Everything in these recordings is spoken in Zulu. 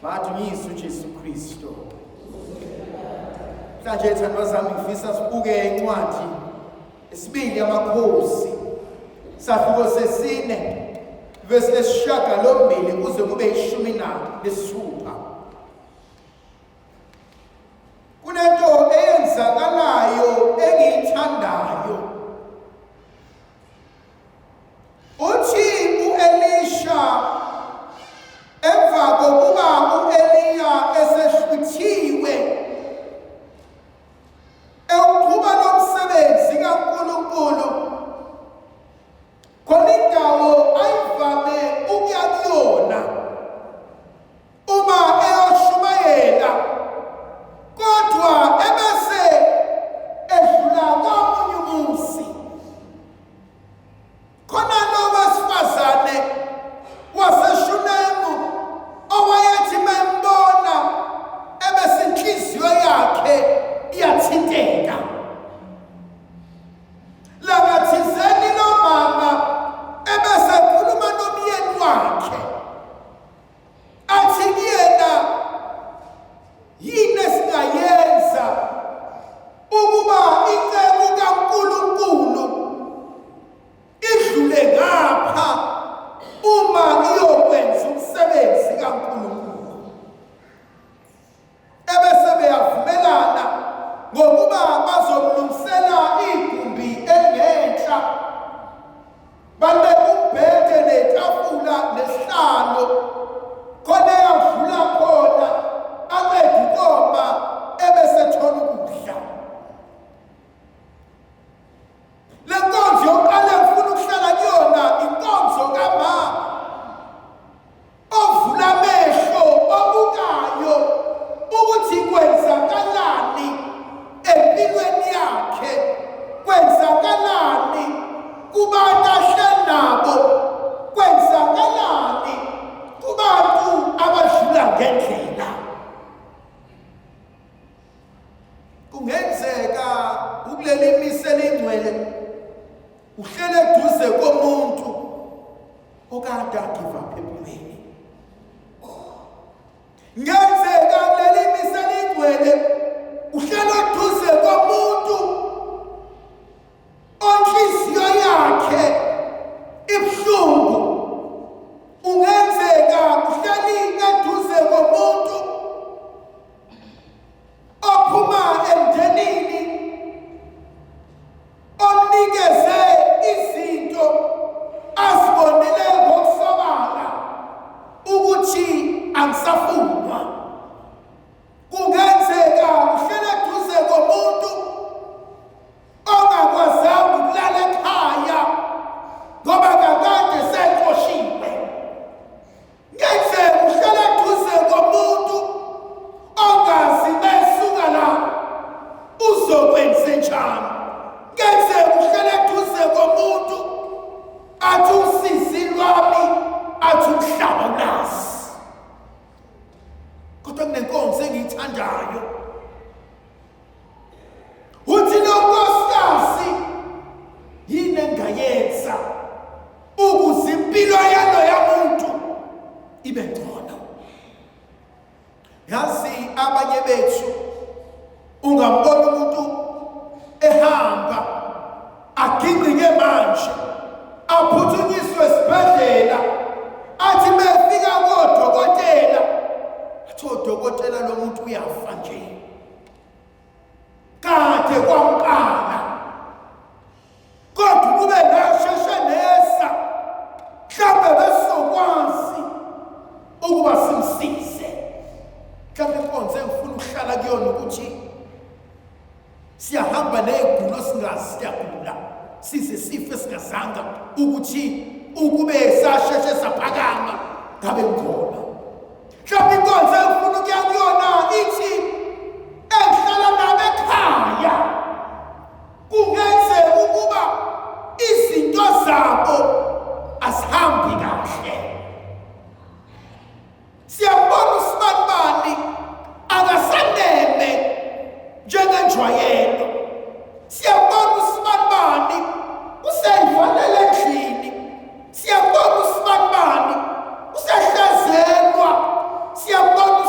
Madunyiswe uJesu Kristu. Mhlanje ethandwa zami ngifisa sibuke incwadi esibili yamakhosi. Sahluko sesine verse lesishiyagalombili kuze kube ishumi nesithupha. Kunento eyenzakalayo engiyithandayo. Uthi uElisha emva kokuba uEliya esehlwithiwe ewuqhuba lo msebenzi kaNkulunkulu khona indawo ayivame ukuya kuyona uma eyoshumayela kodwa ebese edlula komunye umuzi khona lo wesifazane waseShunemu owayethi membona ebese inhliziyo yakhe iyathinteka langathizeni lo mama ebese ekhuluma nomyeni wakhe athi kuyena yini esingayenza ukuba inceku kaNkulunkulu idlule ngapha uma iyokwenza umsebenzi kaNkulunkulu ebese beyavumelana ngokuba bazomlungisela igumbi elingenhla balibeka umbhede netafula nesihlalo khona eyadlula khona aqeda ukoma ebesethola ukudla. Le nkonzo yokuqala engifuna ukuhlala kuyona inkonzo kama ovula amehlo obukayo ukuthi kwenzakalani empilweni yakhe kwenzakalani kubantu ahleli nabo kwenzakalani kubantu abadlula ngendlela. Kungenzeka ukuleli misa elingcwele uhlele eduze komuntu okade agive up empilweni. Ngenzeka kuleli misa elingcwele uhlele eduze komuntu onhliziyo yakhe ibuhlungu. Ungenzeka uhleli eduze komuntu ophuma emndenini omnikeze izinto azibonele ngokusobala ukuthi angisafunwa. Kungenzeka uhlele eduze komuntu ongakwazanga ukulala ekhaya ngoba kakade sexoshiwe. Ngenzeka uhlala eduze komuntu ongazi mesuka la uzokwenzenjani. Ngenzeka uhlala eduze komuntu athi usizi lwami athi umhlaba unazi. Kodwa kunenkonzo engiyithandayo. Uthi lo nkosikazi yini engayenza ukuze impilo yaloya muntu ibe ngcono. Yazi abanye bethu ungambona umuntu ehamba agingqike manje aphuthunyiswe esibhedlela athi befika kodokotela athi odokotela lo muntu uyafa nje kade kwamqala kodwa kube nasheshe nesa mhlawumbe besizokwazi ukuba simsize. Mhlawumbe inkonzo engifuna ukuhlala kuyona ukuthi siyahamba negulo singazi siyagula size sife singazanga ukuthi ukube sasheshe saphakama ngabe ngikhona. Mhlawumbe inkonzo engifuna ukuya kuyona ithi engihlala nabo ekhaya kungenzeka ukuba izinto zabo azihambi kahle. Siyambona usibanibani akasaneme njengenjwayelo. Siyambona usibanibani useyivalele endlini. Siyambona usibanibani usehlezelwa. Siyambona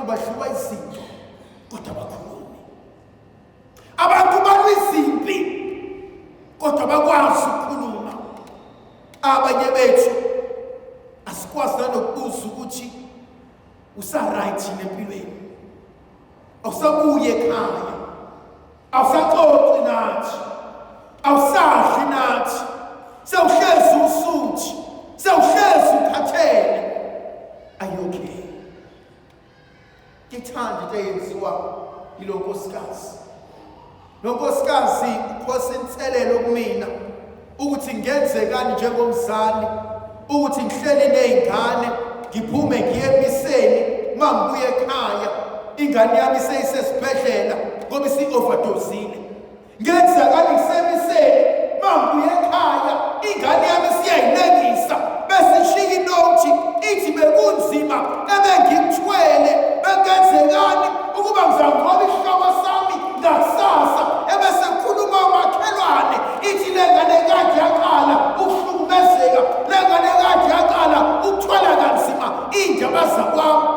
Abantu badliwa izinto kodwa bakhulumi. Abantu balwa izimpi kodwa bakwazi ukukhuluma. Abanye bethu asikwazi nanokubuza ukuthi usa-right nempilweni, awusabuye ekhaya, awusaxoxi nathi, awusadli nathi, sewuhlezi usuthi, sewuhlezi ukhathele. Are you okay? Ngithanda into eyenziwa yilo nkosikazi. Lo nkosikazi uphosa inselelo kumina ukuthi ngenzekani njengomzali ukuthi ngihleli nezingane, ngiphume ngiye emiseni, uma ngibuye ekhaya ingane yami seyisesibhedlela ngoba isi-overdosile. Ngenzekani ngisemiseni, uma ngibuye ekhaya ingane yami siyayilengisa, bese ishiya inothi ithi bekunzima ebengikuthwele, bekenzekani ukuba ngizangoba isihloko sami ngakusasa, ebese kukhuluma umakhelwane ithi le ngane kade yaqala ukuhlukumezeka, le ngane kade yaqala ukuthwala kanzima iy'ndaba zakwami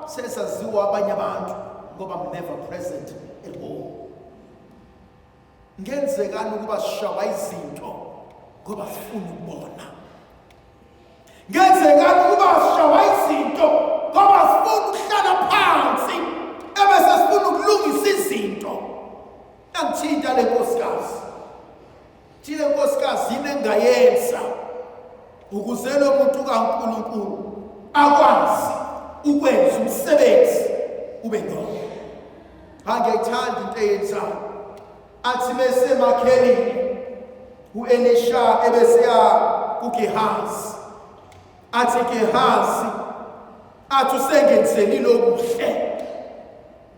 sesaziwa abanye abantu ngoba I'm never present at home. Ngenzekani ukuba sishawa izinto ngoba sifuna ukubona? Ngenzekani ukuba sishawa izinto ngoba sifuna ukuhlala phansi ebese sifuna ukulungisa izinto? Yangithinta le nkosikazi. Thile nkosikazi, yini engayenza ukuze lo muntu kaNkulunkulu akwazi ukwenza umsebenzi ube ngcono? Ha, ngiyayithanda into eyenzayo. Athi mesemakhelile uElisha ebeseya kuGehazi, athi Gehazi, athi usengenzeni lokuhle,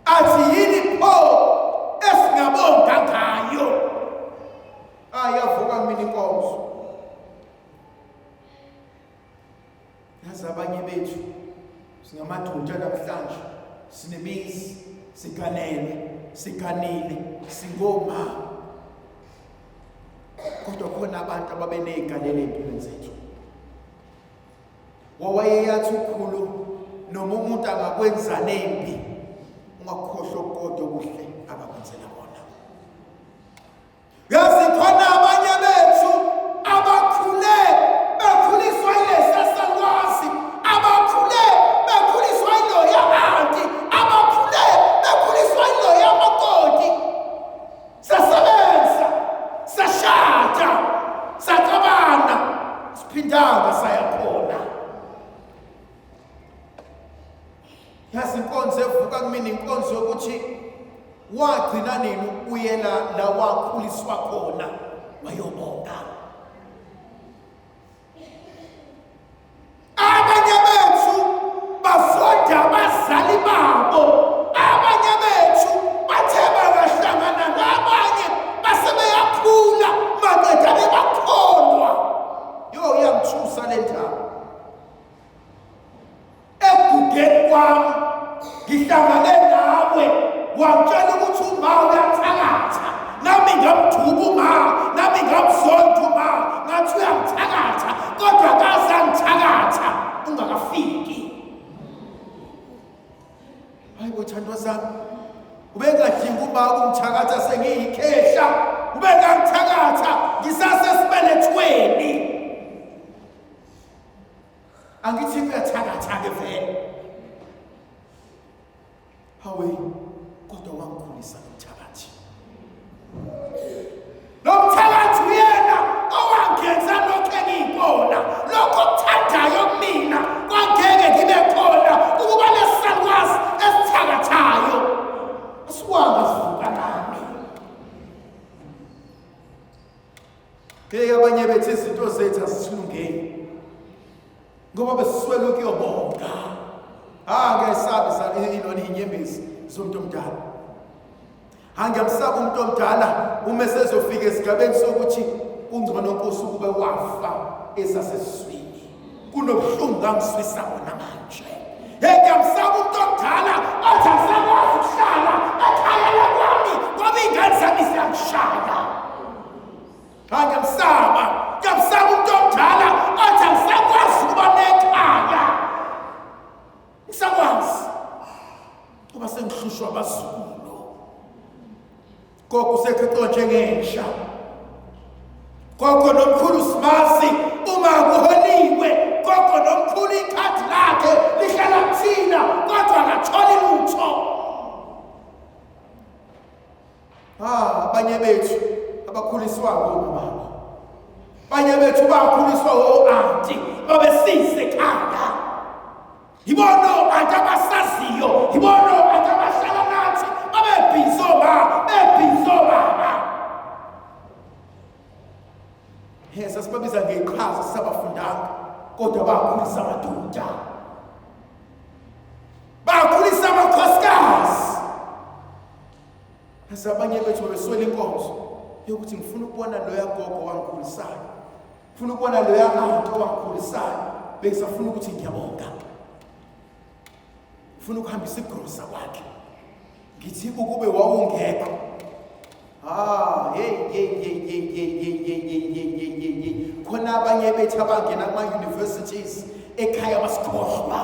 athi yini pho esingabonga ngayo? Ayavuka mina inkonzo. Yazi abanye bethu singamadoda namhlanje, sinemizi, siganele, siganile, singomama, kodwa khona abantu ababenegalelo empilweni zethu. Wawayeyathi ukhulu, noma umuntu angakwenza nempi, ungakhohlwa okukodwa okuhle abakwenzela kona. Yazi khona abanye bethu abakhule bekhuliswa yilesa salwazi, abakhule bekhuliswa yiloya anti, abakhule bekhuliswa yiloya makoti. Sasebenza, sashada, saxabana, siphindanga saya khona. Yazi inkonzo evuka kumina inkonzo yokuthi wagcina nini ukubuyela la wakhuliswa khona wayobonga. Abanye bethu bazonda abazali babo, abanye bethu bathe bangahlangana nabanye base beyakhula maqeda bebakholwa. Yo, iyangithusa le ndaba. Ekugugeni kwami ngihlangane nawe, wangitshela ukuthi uma uyathakatha, nami ngamthuka uma, nami ngamzonda uma, ngathi uyangithakatha, kodwa kaze angithakatha ungakafiki. Hayi bo thandwa zami, ubengadingi uma ukungithakatha sengiyikhehla, ubengangithakatha ngisasesibelethweni. Angithi kuyathakatha-ke vele. Hawe, kodwa wangikhulisa lo mthakathi. Lo mthakathi uyena owangenza lokhu engiyikona, lokhu okuthandayo kumina kwangeke ngibe khona ukuba lesalukwazi esithakathayo. Asiwanga sivuka nami. Hey, abanye bethu izinto zethu azisilungeli ngoba besiswele ukuyobonga. Ah, ngiyayisaba ilona inyembezi zomuntu omdala. Ha, ngiyamsaba umuntu omdala uma esezofika esigabeni sokuthi kungcono Nkosi ukube wafa esasesiswini kunobuhlungu ngangiswisa bona manje. Hey, ngiyamsaba umuntu omdala othi angisakwazi ukuhlala ekhaya lakwami ngoba iy'ngane zami ziyangishaya. Ha, ngiyamsaba, ngiyamsaba umuntu omdala othi angisakwazi ukuba nekhaya, ngisakwazi. Nomkhulu simazi uma kuholiwe, gogo nomkhulu ikhadi lakhe lihlala kuthina, kodwa akatholi lutho. Ah, abanye bethu abakhuliswa ngomama, abanye bethu bakhuliswa o-anti, babesise ekhaya. Yibona o-anti abasaziyo, yibona o-anti abahlala nathi, babebhizi oma, bebhizi obaba. He, sasibabiza ngeqhaza, sisabafundanga, kodwa bakhulisa amadoda, bakhulisa amakhosikazi. Yazi abanye bethu bebeswela inkonzo yokuthi ngifuna ukubona loya gogo wangikhulisayo, ngifuna ukubona loya anti owangikhulisayo, bengisafuna ukuthi ngiyabonga, ngifuna ukuhambisa igrosa kwakhe, ngithi ukube wawungekho. Ah, hey hey hey hey hey hey hey hey hey hey hey hey. Khona abanye bethu abangena kuma-universities ekhaya basikhohlwa,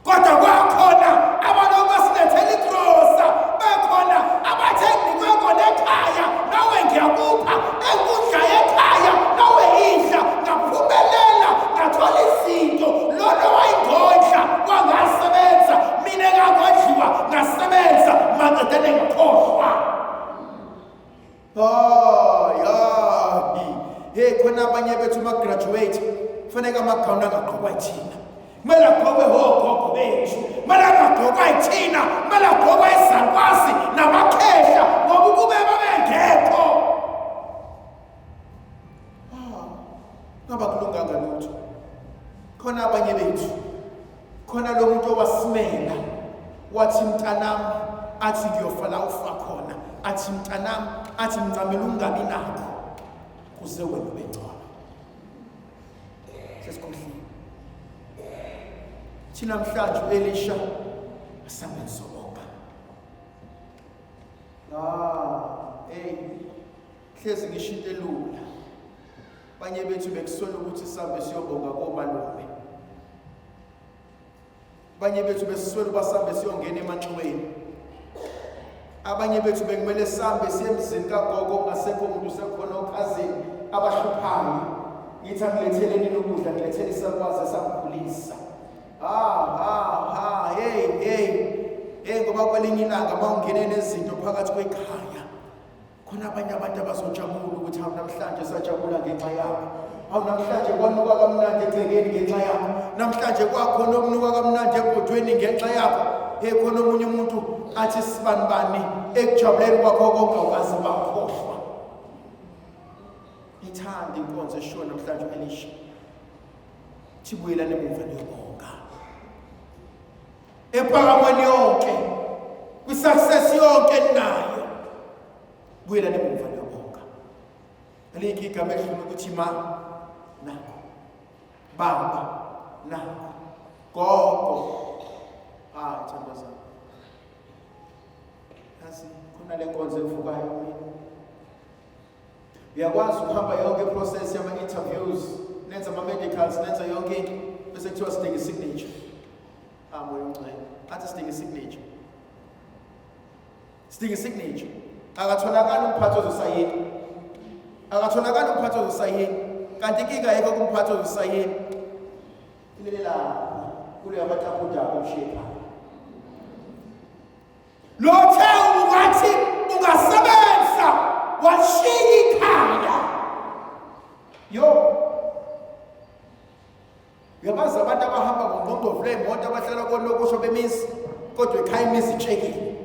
kodwa kwakhona abantu basilethela igrosa, bekhona abathe nginikwe kona ekhaya, nawe ngiyakupha enkundla yekhaya, nawe idla. Ngaphumelela, ngathola izinto. Lona wayingondla wangasebenza, mina ngangondliwa ngasebenza, maqedane ngakhohlwa. Ah, yahi. Hey, khona abanye bethu ma graduate kufanele amagawuni angagqokwa yithina. Kumele agqokwe ogogo bethu. Kumele angagqokwa yithina, kumele agqokwe izalukwazi namakhehla, ngoba ukube babengekho, ah, ngaba kulunganga lutho. Khona abanye bethu, khona lo muntu owasimela wathi, "Mntanami," athi, "ngiyofa la ufa khona," athi, "Mntanami," athi, "ngincamela ukungabi nakho kuze wena ube ngcono." Sesikhohliwe thina. Namhlanje u-Elisha asambe sobonga. Ah, hey, hlezi ngisho into elula, abanye bethu bekusola ukuthi sihambe siyobonga komalume, abanye bethu besiswela uba sihambe siyongena emanxiweni, abanye bethu bekumele sihambe siye emzini kagogo ongasekho umuntu, sekhona okhazini abahluphayo, ngithi angiletheleni ukudla, ngilethele isakwazi esangikhulisa. Ha ha ha, hey hey hey, ngoba kwelinye ilanga uma ungene nezinto phakathi kwekhaya, khona abanye abantu abazojabula ukuthi, "Hawu, namhlanje sajabula ngenxa yakho. Hawu, namhlanje kwanuka kamnandi egcekeni ngenxa yakho. Namhlanje kwakhona okunuka kamnandi ebhodweni ngenxa yakho." Hey, khona omunye umuntu athi, "Sibani bani, ekujabuleni kwakho konke awukaze wakhohlwa." Ithanda inkonzo eshiwo namhlanje u-Elisha, thi buyelani emuva niyobonga empakamweni yonke, kwi-success yonke ninayo, buyelani emuva niyobonga. Alikho igama edlula ukuthi ma nakho, baba nakho, gogo. Hayi, thandazana. Yazi khona le nkonzo evukayo mina, uyakwazi ukuhamba yonke iprocess yama-interviews, nenza ama-medicals, nenza yonke into, bese kuthiwa sidinga i-signature. Ah, Moya oNgcwele athi sidinga i-signature, sidinga i-signature. Akatholakali umphathi ozosayina, akatholakali umphathi ozosayina, kanti inkinga ayikho kumphathi ozosayina, ilele lapho kuleyo amatapudako omshiye ekhaya. Lothe ungathi ungasebenza washiya ikhaya. Yo, uyabazi abantu abahamba ngongqongqovu ley'moto, abahlala konokusho bemizi, kodwa ekhaya imizi itshekile.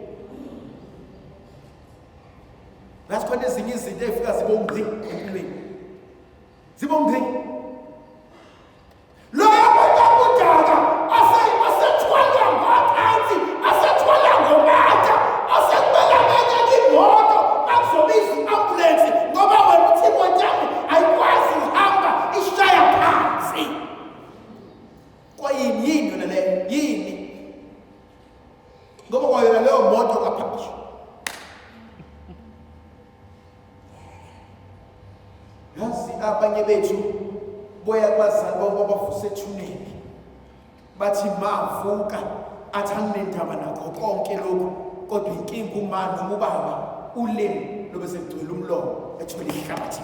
Yazi khona ezinye izinto ey'fika zibe ungqi empilweni, zibe ungqi. Loyo muntu akudaka asethwalwa ngaphansi, asethwalwa ngomata, asekumele abeke imoto bakuzobiza i-ambulensi, ngoba wena uthi imoto yami ayikwazi ukuhamba, ishaya phansi. Kwayini? Yini yona leyo? Yini? Ngoba kwayona leyo moto ngaphandle. Yazi abanye bethu boya kubazali babo babavuse ethuneni, bathi mavuka, athi anginendaba nakho konke lokhu, kodwa inkinga uma noma ubaba ulimi lobe sekugcwele umlomo, ethwele ihlabathi.